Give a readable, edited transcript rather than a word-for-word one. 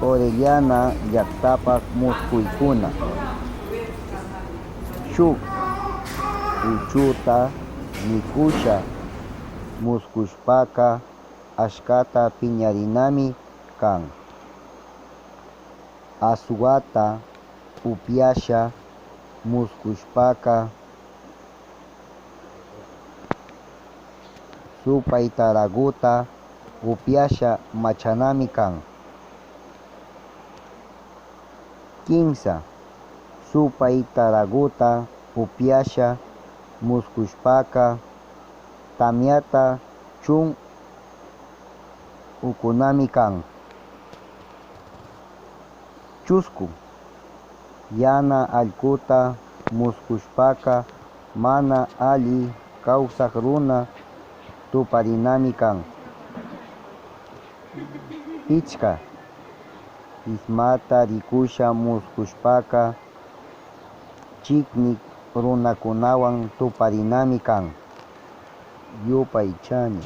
Orellana llaktapak muskuykuna. Shuk uchuta mikusha muskushpaka ashkata piñarinami kan. Asuata upiasha muskushpaka supay taraguta upiasha machanami kan. Kimsa. Supay taraguta upiasha muskushpaka tamiata chun ukunami kan. Chusku. Yana allkuta muskushpaka mana alli kawsak runa tuparinami kan. Pichka. Ismata rikusha muskushpaka chiknik runakunawan tuparinami kan. Yupay chani.